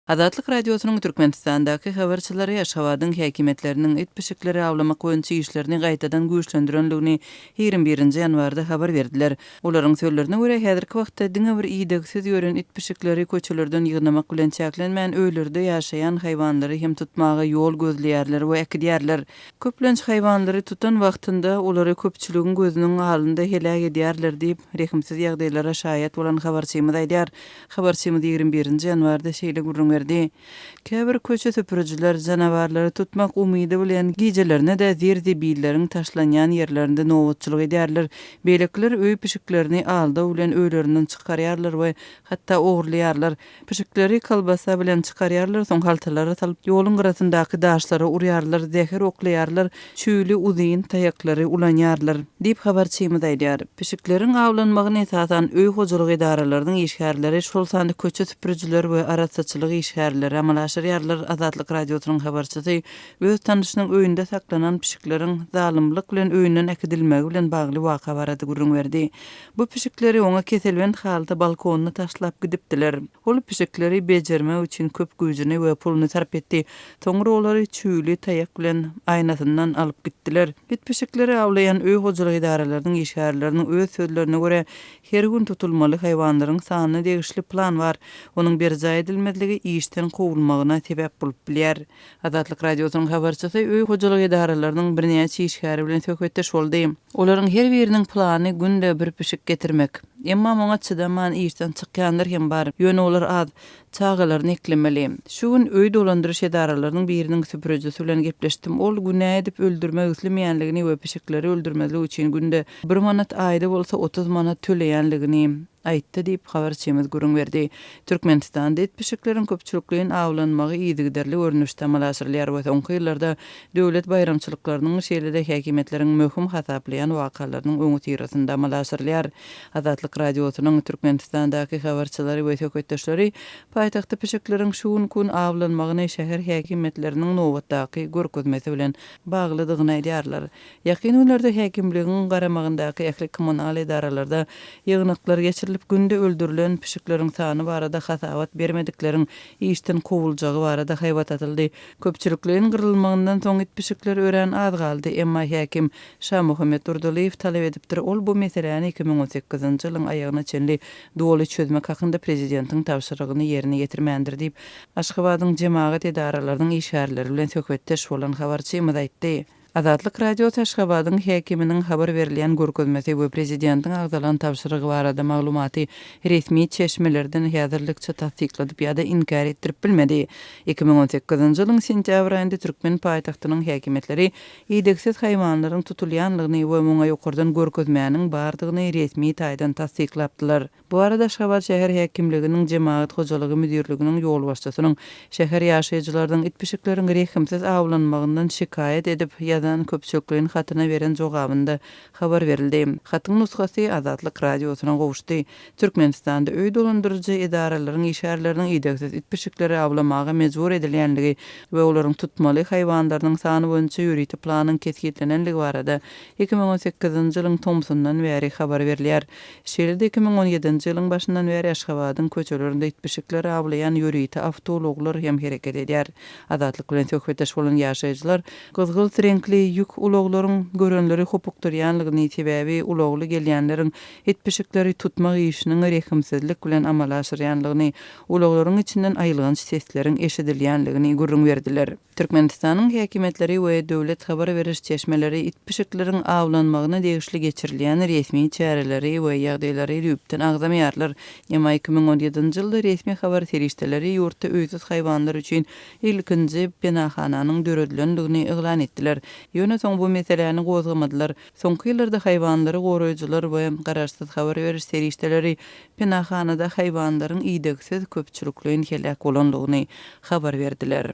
Azatlyk Radiosynyň Türkmenistandaky habarçylary Aşgabadyň häkimiýetleriniň it-pişikleri awlamak boýunça işlerini gaýtadan güýçlendirendigini 21-nji ýanwarda habar berdiler. Olaryň sözlerine görä, häzirki wagtda diňe bir idegsiz ýören it-pişikleri köçelerden ýygnamak bilen çäklenmän, öýlerde ýaşaýan haýwanlary hem tutmaga ýol gözleýärler we äkidýärler. Köplenç haýwanlary tutan wagtynda olary köpçüligiň gözüniň alnynda heläk edýärler diýip, rehimsiz ýagdaýlara şaýat bolan habarçymyz aýdýar. Habarçymyz 21-nji ýanwarda şeýle gürrüň berdi, Käbir köçe süpürijiler janawarlary tutmak umydy bilen gijelerine-de zir-zibilleriň taşlanýan ýerlerinde nobatçylyk edýärler. Beýlekiler öý pişiklerini aldaw bilen öýlerinden çykarýarlar we hatda ogurlaýarlar. Pişikleri kolbasa bilen çykarýarlar, soň haltalara salyp, ýoluň gyrasyndaky daşlara urýarlar, zäher oklaýarlar, çüýli uzyn taýaklary ulanýarlar. Diýip, habarçymyz aýdýar. Pişikleriň awlanmagyny esasan öý hojalyk edaralarynyň işgärleri, şol sanda köçe süpürijiler we arassaçylyk işgärleri amala aşyrýarlar. Azatlyk Radiosynyň habarçysy öz tanyşynyň öýünde saklanan pişikleriň zalymlyk bilen öýünden äkidilmegi bilen bagly waka barada gürrüň berdi. Bu pişikleri oňa keselbent halda balkonda taşlap gidipdiler. Ol pişikleri bejermek üçin köp güýjüni we puluny sarp etdi. Soňra olary çüýli taýak bilen aýnasyndan alyp gitdiler. It pişikleri awlaýan öý hojalyk edaralarynyň işgärleriniň öz sözlerine görä, her gün tutulmaly haýwanlaryň sanyna degişli plan bar. Onuň berjaý edilmezligi işden kowulmagyna sebäp bolup bilýär. Azatlyk Radiosynyň habarçysy öý hojalyk edaralarynyň birnäçe işgäri bilen söhbetdeş boldy. Olaryň her biriniň plany günde bir pişik getirmek. Emma muňa çydaman işden çykýanlar hem bar. Ýöne olar az. Çagalaryny eklemeli. Şu gün öý dolandyryş edaralarynyň biriniň süpürijisi bilen gepleşdim. Ol günä edip öldürmek islemeýänligini we pişikleri öldürmezlik üçin günde bir manat, aýda bolsa 30 manat töleýänligini aýtdy diýip, habarçymyz gürrüň berdi. Türkmenistanda it pişikleriň köpçülikleýin awlanmagy yzygiderli görnüşde amala aşyrylýar we soňky ýyllarda döwlet baýramçylyklarynyň, şeýle-de häkimiýetleriň möhüm hasaplaýan wakalarynyň öňüsyrasynda amala aşyrylýar. Azatlyk Radiosynyň Türkmenistandaky habarçylary we söhbetdeşleri paýtagtda pişikleriň şu günki gün awlanmagyny şäher häkimiýetleriniň nobatdaky görkezmesi bilen baglydygyny aýdýarlar. Ýakyn günlerde häkimligiň garamagyndaky ähli kommunal edaralarda ýygnaklar geçirilip, günde öldürilen pişikleriň sany barada hasabat bermedikleriň işden kowuljagy barada haýbat atyldy. Köpçülikleýin gyrylmagyndan soň it-pişikler örän az galdy, emma häkim Şamuhammet Durdylyýew talap edipdir, ol bu meseläni 2018-nji ýylyň aýagyna çenli doly çözmek hakynda prezidentiň tabşyrygyny ýerine ýetirmändir diýip, Aşgabadyň jemagat edaralarynyň işgärleri bilen söhbetdeş bolan habarçymyz aýtdy. Azatlyk Radiosy Aşgabadyň häkiminiň habar berilýän görkezmesi we prezidentiň agzalan tabşyrygy barada maglumaty resmi çeşmelerden häzirlikçe tassykladyp ýa-da inkär etdirip bilmedi. 2018-nji ýylyň sentýabr aýynda türkmen paýtagtynyň häkimiýetleri idegsiz haýwanlaryň tutulýanlygyny we muňa ýokardan görkezmäniň bardygyny resmi taýdan tassyklapdylar. Bu barada Aşgabat şäher häkimliginiň Jemagat hojalygy müdirliginiň ýolbaşçysynyň şäher ýaşaýjylarynyň it-pişikleriň rehimsiz awlanmagyndan şikaýat edip ýazan köpçülikleýin hatyna beren jogabynda habar berildi. Hatyň nusgasy Azatlyk Radiosyna gowuşdy. Türkmenistanda öý dolandyryjy edaralaryň işgärleriniň idegsiz it-pişikleri awlamaga mejbur edilýänligi we olaryň tutmaly haýwanlarynyň sany boýunça ýörite planyň kesgitlenenligi barada 2018-nji ýylyň tomsundan bäri habar berilýär. Şeýle-de 2017-nji ýylyň başyndan bäri Aşgabadyň köçelerinde it-pişikleri awlaýan ýörite awtoulaglar hem hereket edýär. Azatlyk bilen söhbetdeş bolan ýaşaýjylar gyzgylt reňkli ýük ulaglaryň görenleri hopukdyrýanlygyny, sebäbi ulagly gelýänleriň it-pişikleri tutmak işiniň rehimsizlik bilen amala aşyrýanlygyny, ulaglaryň içinden aýylganç sesleriň eşidilýänligini gürrüň berdiler. Türkmenistanyň häkimiýetleri we döwlet habar beriş çeşmeleri it-pişikleriň awlanmagyna degişli geçirilýän resmi çäreleri we ýagdaýlary düýpden agzamaýarlar. Emma 2017-nji ýylda resmi habar serişdeleri ýurtda öýsüz haýwanlar üçin ilkinji penahananyň döredilendigini yglan etdiler. Ýöne soň bu meseläni gozgamadylar. Soňky ýyllarda haýwanlary goraýjylar we garaşsyz habar beriş serişdeleri penahanada haýwanlaryň idegsiz köpçülikleýin heläk bolandygyny habar berdiler.